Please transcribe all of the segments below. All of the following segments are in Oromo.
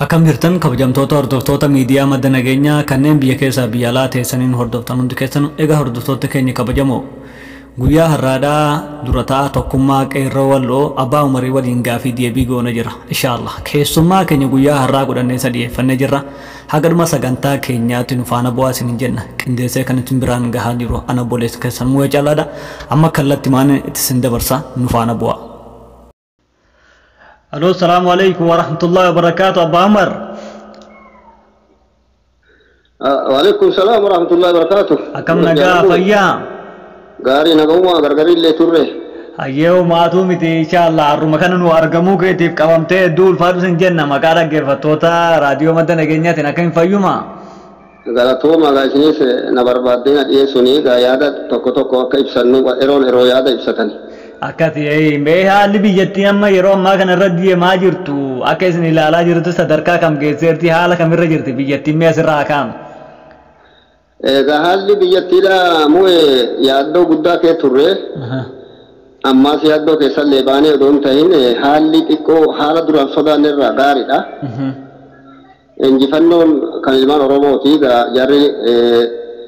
Akkam jirtan kabajamtoota hordoftoota miidiyaa madda nageenyaa kanneen biyya keessaa biyya alaa teessaniin hordoftan hundi keessan egaa hordoftoota keenya kabajamoo guyyaa har'aadhaa durataa tokkummaa qeerroo walloo abbaa umarii waliin gaafii deebii goona jira inshaallah keessummaa keenya guyyaa har'aa godhannee isa dhiyeeffannee jirra haga dhuma sagantaa keenyaatti nu faana bu'aa isiniin jenna qindeessee kan ittiin biraan gahaa jiru ana obboleessa keessan mu'ee caalaadha amma kallatti maan itti isin dabarsa nu faana bu'aa. Aloo salaamu alaikum warahmatullahi wabarakaatu abbaa Umar. Waalaikum salaam warahmatullahi wabarakatuh. Akkam nagaa fayyaa? Gaarii nagaumaa gargarillee turre. Hayyee maatuu miti inshaallah har'uma kana nu argamuu keetiif qabamtee hedduu ulfaatu sin jenna maqaa dhaggeeffattoota raadiyoo madda nageenyaatiin akka hin fayyuma. Galatooma gaa isinis na barbaaddee na dhiyeessuuni gaa yaada tokko tokko akka ibsannu yeroon yeroo yaada ibsatan. Akkati mee haalli biyyattii amma yeroo ammaa kana irra deemaa jirtu akka isin ilaalaa jirtu sadarkaa kam geesseerti haala kamirra jirti biyyattiin mee asirraa kaa'am? Egaa haalli biyyattiidha mu'e yaaddoo guddaa kee turre. Ammaas yaaddoo keessallee baanee odoo hin ta'in haalli xiqqoo haala duraan sodaanne irraa gaariidha. Injifannoon kan ilmaan Oromooti egaa jarri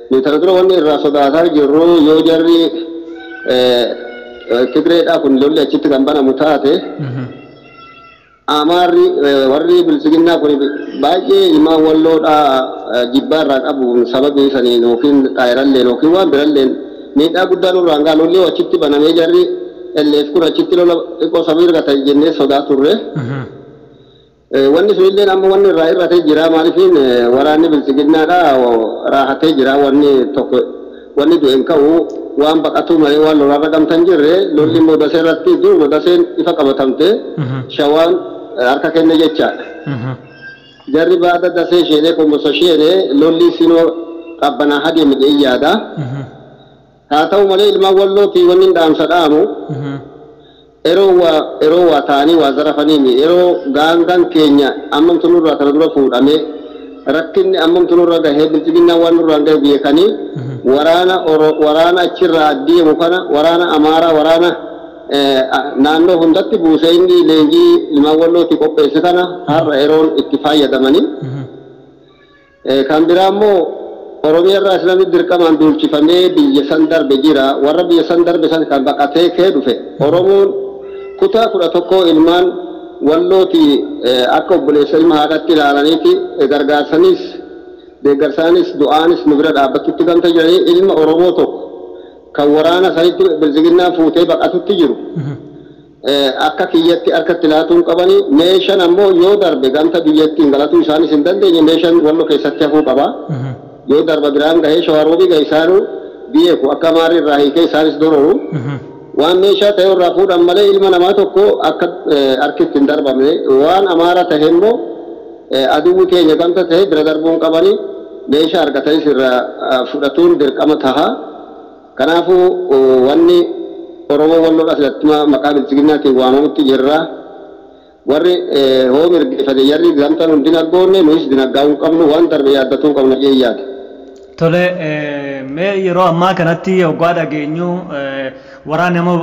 nuti kana dura wanni irraa sodaataa jirru yoo jarri Tigreedha kun lolli achitti kan banamu taate Amaarri warri bilisiginnaa kun baay'ee ilmaan walloodhaa jibbaa irraa qabu sababii saniin yookiin xaayiralleen yookiin waan biralleen miidhaa guddaa nurraan ga'a lolli achitti banamee jarri elleef kun achitti lola xiqqoo sabii argata jennee sodaa turre. Wanni sunilleen amma wanni irraa hir'atee jira maaliifin waraanni bilisiginnaadha raahatee jira wanni tokko wanni du'e hin ka'u waan baqatuu malee waan lolarra gamtan jirre lolli immoo dasee irratti duruma daseen ifa qabatamte shawaan harka kenne jechaadha. Jarri baada dasee isheenee kombosa isheenee lolli sinoo qabbanaa hadeeme jedhee yaada. Haa ta'u malee ilmaan wallootii wanni hin dhaamsa dhaamu yeroo waa ta'anii waa zarafanii yeroo gaangaan keenya ammamtu nurraa kana dura fuudhamee rakkinni ammamtu nurra gahee bilchiginnaan waan nurraan gahe beekanii waraana achirraa deemu kana waraana Amaaraa waraana naannoo hundatti buusee inni leenjii ilmaan wallootii qopheesse kana har'a yeroon itti fayyadamanii. Kan biraa immoo Oromiyaa irraa islaamni dirqamaan duulchifamee biyya san darbe jira warra biyya san darbe san kan baqatee kee dhufe Oromoon kutaa 11 ilmaan wallootii akka obboleessa ilma haadhatti ilaalaniiti gargaarsanis deeggarsaanis du'aanis nu bira dhaabbattutti gamta jiranii ilma Oromoo tokko kan waraana sanitti bilisiginnaan fuutee baqatutti jiru akka kiyyatti harkatti laatuun qabanii meeshaan ammoo yoo darbe gamta biyyattiin galatuu isaanis hin dandeenye meeshaan walloo keessatti hafuu qaba. Yoo darba biraan gahee shawaroobii gahe isaanuu beeku akka maarri irraa hiikee isaanis dororu. Waan meeshaa ta'e irraa fuudhan malee ilma namaa tokko akka harkitti hin darbamne waan amaara ta'e immoo aduwwi keenya gamta ta'e bira darbuun qabanii meeshaa argatanis irraa fudhatuun dirqama taha. Kanaafuu wanni Oromoo walloodha asirratti maqaa bilisiginnaatiin waamamutti jirra. Warri hoo mirgeeffate jarri gamtaan hundi dinaggoonne nuyis dinaggaa'uu hin qabnu waan darbe yaaddatuu qabna jee yaada. Tole mee yeroo ammaa kanatti hoggaa dhageenyu waraanni amma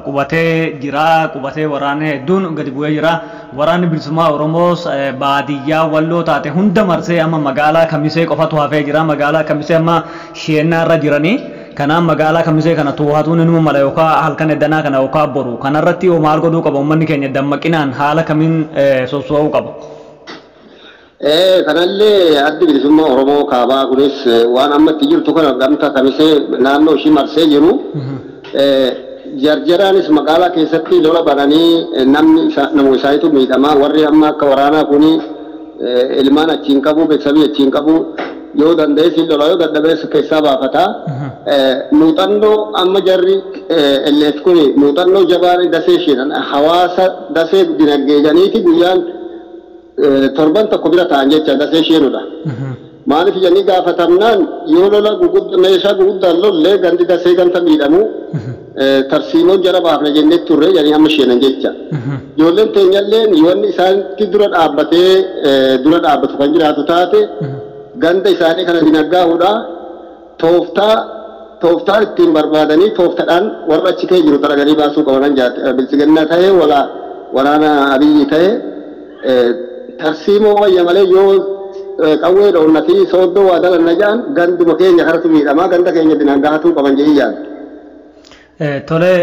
qubatee jira qubatee waraanni hedduun gadi bu'ee jira waraanni bilisummaa Oromoos baadiyyaa walloo taate hunda marsee amma magaalaa Kamisee qofatu hafee jira magaalaa Kamisee amma sheennaa irra jiranii kanaaf magaalaa Kamisee kana to'atuun inuma mala yookaan halkan eddanaa kana yookaan boru kanarratti yoo maal godhuu qaba uummanni keenya dammaqinaan haala kamiin soso'uu qaba. Kanallee addi bilisummaa Oromoo kaabaa kunis waan amma itti jirtu kana gamta Kamisee naannoo ishii marsee jiru. Jarjaraanis magaalaa keessatti lola bananii namni nama isaaniitu miidhamaa warri amma akka waraanaa kuni ilmaan achiin qabu beeksisa achiin qabu yoo danda'es lola yoo dadhabees keessaa baafata. Muuxannoo amma jarri elleef kuni muuxannoo jabaan dasee isheen hawaasa dasee dinaggeejaniiti guyyaan torban tokko bira ta'an jecha dasee isheenudha. Maaliif jedhanii gaafatamnaan yoo lola meeshaa guguddaan lollee gandi dasee ganta miidhamu tarsiimoon jara baafna jennee turre jedhanii amma isheenan jecha. Ijoolleen teenyalleen yoonni isaanitti dura dhaabbatee dura dhaabbatu kan jiraatu taate ganda isaanii kana dinaggaa'uudha tooftaa ittiin barbaadanii tooftadhaan warra achi kee jiru xaraganii baasuu qabanan bilisiginnaa ta'ee waraana Abiyyi ta'ee Tarsiimoo wayya malee yoo qawwee dhoonna fi sooddoo waa dalanna jedhan ganduma keenya karatu miidhamaa ganda keenya dinaan gahatuu qaban jedhee yaadu. Tole,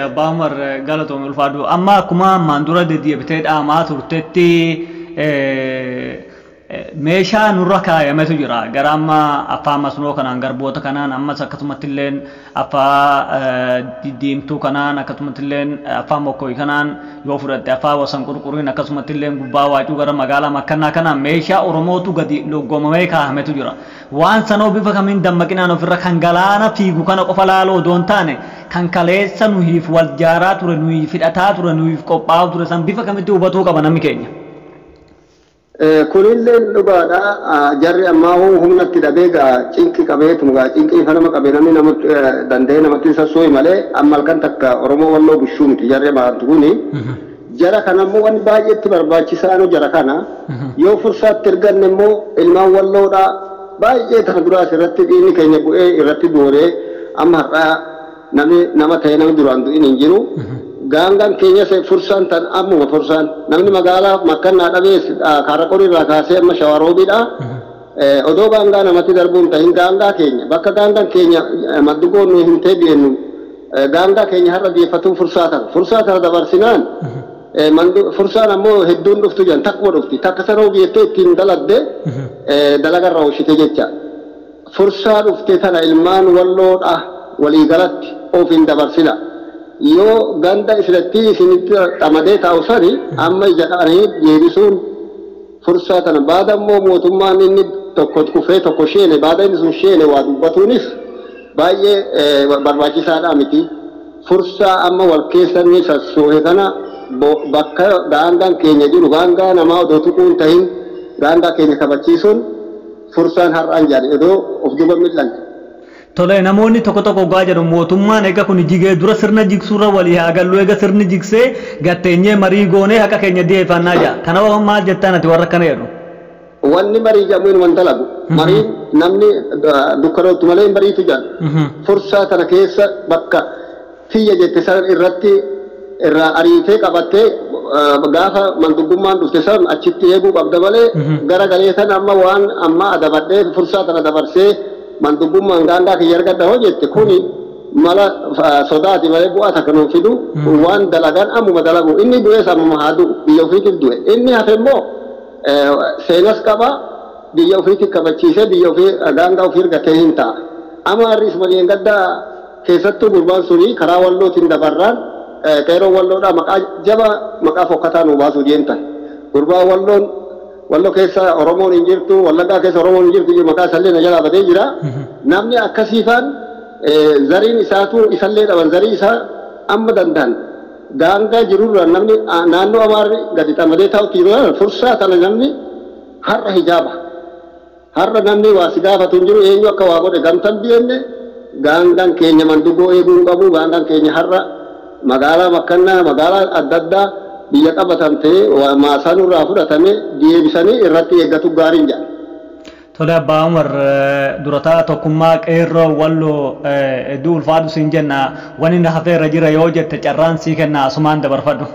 Abbaa Umar, galatoomii, ulfaadhu. Amma akkuma ammaan dura deddeebitee dhaamaa turtetti meeshaa nurra kaayametu jira. Gara amma afaan masnoo kanaan, garboota kanaan, ammas akkasumatti illeen afaan diddiimtuu kanaan, akkasumatti illeen afaan mokkoy kanaan yoo fudhatte, afaan wasan qurquriin, akkasumatti illeen gubbaa waacuu gara magaalaa makkannaa kanaan meeshaa Oromootu gadi loggomamee kaahametu jira. Waan sanoo bifa kamiin dammaqinaan ofirra kan galaana fiigu kana qofa laaloo odoo hin taane, kan kaleessa nuyiif wal jaaraa ture, nuyiif hidhataa ture, nuyiif qophaa'aa ture san bifa kamitti hubatuu qaba namni keenya? Kunillee dhugaadha. Jarri ammaa humnatti dhabee gaa cinqi qabeetu gaa cinqii ifa nama qabee namni namatti danda'ee namatti sassoo'i malee amma halkan takka Oromoo Walloo bushuu miti jarri maantu kuni. Jara kana immoo wanni baay'eetti barbaachisaanu jara kana yoo fursaatti erganne immoo ilmaan Walloodha baay'ee tana duraas irratti dhiigni keenya bu'ee irratti dooree amma har'aa namni nama ta'e namni duraan du'in hin jiru. Gaangaan keenya fursaan tan ammuma fursaan namni magaalaa makkannaa dhabee kaaraqorii irraa kaasee amma shawaroobiidha. Odoo gaangaa namatti darbuun ta'in gaangaa keenya bakka gaangaan keenya maddugoon nu hin teebi'ennu gaangaa keenya har'a deeffatuun fursaa tana. Fursaa tana dabarsinaan fursaan ammoo hedduun dhuftu jiran takkuma dhufti takka sanoo geettee ittiin daladde dalagarra oolchite jecha. Fursaa dhufte tana ilmaan Walloodha waliigalatti of hin dabarsina. Yoo ganda isinitti isinitti xamadee taa'u sani amma ija dhaqanii deebisuun fursaa tana baada immoo mootummaan inni tokko kufee tokko sheene baada inni sun sheene waa dubbatuunis baay'ee barbaachisaadha miti. Fursaa amma wal keessa inni sassoohe kana bakka gaangaan keenya jiru gaangaa namaa odoo tuquu hin tahin gaangaa keenya kabachiisuun fursaan har'aan jedhe odoo of duuba mil'anne. Tole, namoonni tokko tokko gaa jedhu mootummaan eega kun jigee dura sirna jigsuurra walii haa gallu, eega sirni jigsee gatteenyee marii goonee haqa keenya dhiyeeffannaa jedha. Kana maal jettaan ati warra akkana jedhu? Wanni marii jedhamu inuma hin dalagu. Mariin namni dukkanootti malee hin bariitu jedha. Fursaa tana keessa bakka tiyya jette san irratti irraa ariitee qabattee gaafa manduggummaan dhufte san achitti eeguu qabda malee gara galee san amma waan amma adabadhee fursaa tana dabarsee manduggummaan gaangaa kiyya argadha hoo jette kuni mala sodaati malee bu'aa takka nuun fidu. Waan dalagan ammuma dalagu. Inni du'es ammuma haa du'u, biyya ofiitiif du'e. Inni hafe immoo seenas qaba, biyya ofiitiif kabachiisee biyya ofii gaangaa ofii argatee hin ta'a. Amaarri isuma gaddaa keessattuu gurbaan suni karaa Wallootiin dabarraan qeeroo Walloodhaa maqaa jaba maqaa fokkataa nu baasuu deemtan. Gurbaa Walloon Walloo keessa Oromoon hin jirtu, Wallaggaa keessa Oromoon hin jirtu, maqaa isallee na jalaa badee jira. Namni akkasiifaan zariin isaatu isallee dhaban zarii isaa amma danda'an. Daangaa jirurraa namni naannoo Amaarri gadi xamadee taa'utti jiru fursaa tana namni har'a hijaaba. Har'a namni waa si gaafatu hin jiru, eenyu akka waa godhe gamtan biyenne gaangaan keenya manduggoo eeguu hin qabu. Gaangaan keenya har'a magaalaa makkannaa magaalaa adda addaa biyya qabatamtee maasaa nurraa fudhatame deebisanii irratti eeggatu gaariin jedha. Tole, Abbaa Umar, durataa tokkummaa qeerroo Walloo, hedduu ulfaadhu siin jenna. Wani na hafeerra jira yoo jette carraan sii kenna, asumaan dabarfadhu.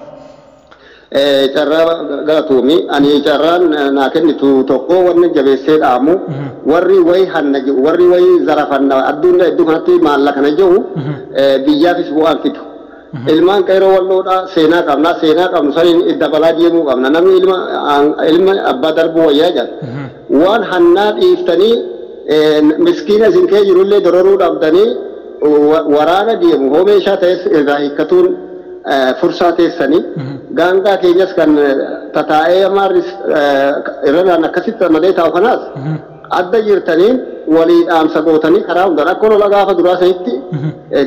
Carraa galatuumi. Ani carraan naa kennitu tokko wanni jabeessee dhaamu warri wayi hanna jiru, warri wayi zarafanna addunyaa iddoo kanatti maallaqa kana jiru biyyaafis bu'aan fidu. Ilmaan qeerroo Walloodha seenaa qabna, seenaa qabnu saniin dabalaa deemuu qabna. Namni ilma ilma abbaa darbuu wayyaa jedha. Waan hannaa dhiiftanii miskiina isin kee jirullee dororuu dhabdanii waraana deemu hoo meeshaa ta'es irraa hiikkatuun fursaa teessanii gaangaa keenyas kan tataa'ee amaarris irra akkasitti malee taa'u kanaas adda jirtaniin walii dhaamsa gootanii karaa hundaan akka lola gaafa duraa sanitti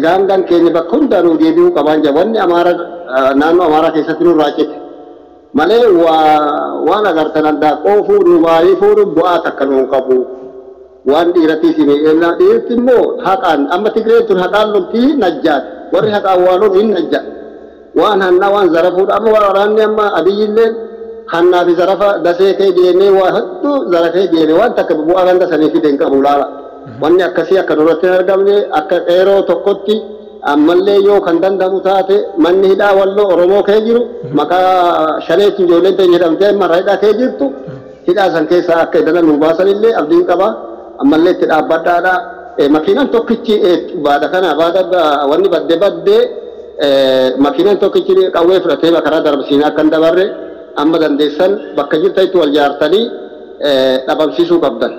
gaangaan keenya bakka hundaanuu deebi'uu qabaan jira. Wanni Amaara naannoo Amaaraa keessatti nurraa cite malee waan agartan addaa qoofuu nu maalii fuudhu bu'aa takka nuun qabu. Waan dhiirattis dhiirti immoo haqaan amma Tigreen tun haqaan loltii najjaati. Warri haqaan waa lolu hin najja. Waan hannaa waan zarafuudha amma waraanni amma Abiyyillee hannaa fi zarafa dasee kee deemee waa hedduu zarafee deeme waan takka bu'aa ganda sanii fide hin qabu laala. Wanni akkasii akka nurratti hin argamne akka qeeroo tokkotti Ammallee yoo kan danda'amu taate, manni hidhaa Walloo Oromoo kee jiru maqaa shaneetiin ijoolleen teenya hidhamtee marra hidhaa kee jirtu, hidhaa san keessaa akka idana nu baasanillee abdiin qaba. Ammallee itti dhaabbadhaadha. Makiinaan tokkichi baada kana baada wanni badde baddee, makiinaan tokkichi qawwee fudhatee karaa darbisiinaa akka hin dabarre amma dandeessan bakka jirtanitti wal jaartanii dhabamsiisuu qabdan.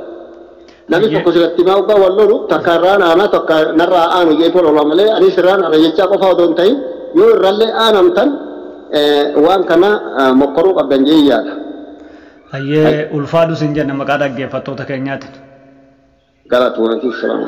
Namni tokko silatti maa waggaa wal lolu, takka irraan aanaa, takka narraa aanu jeetu wal lola malee, anis irraan aana jechaa qofa odoo hin ta'in, yoo irrallee aanamtan waan kana mokkoruu qabdan jee yaada. Hayyee, ulfaadhu sin jenna maqaa dhaggeeffattoota keenyaatiin. Galatoomaatii, salaamu.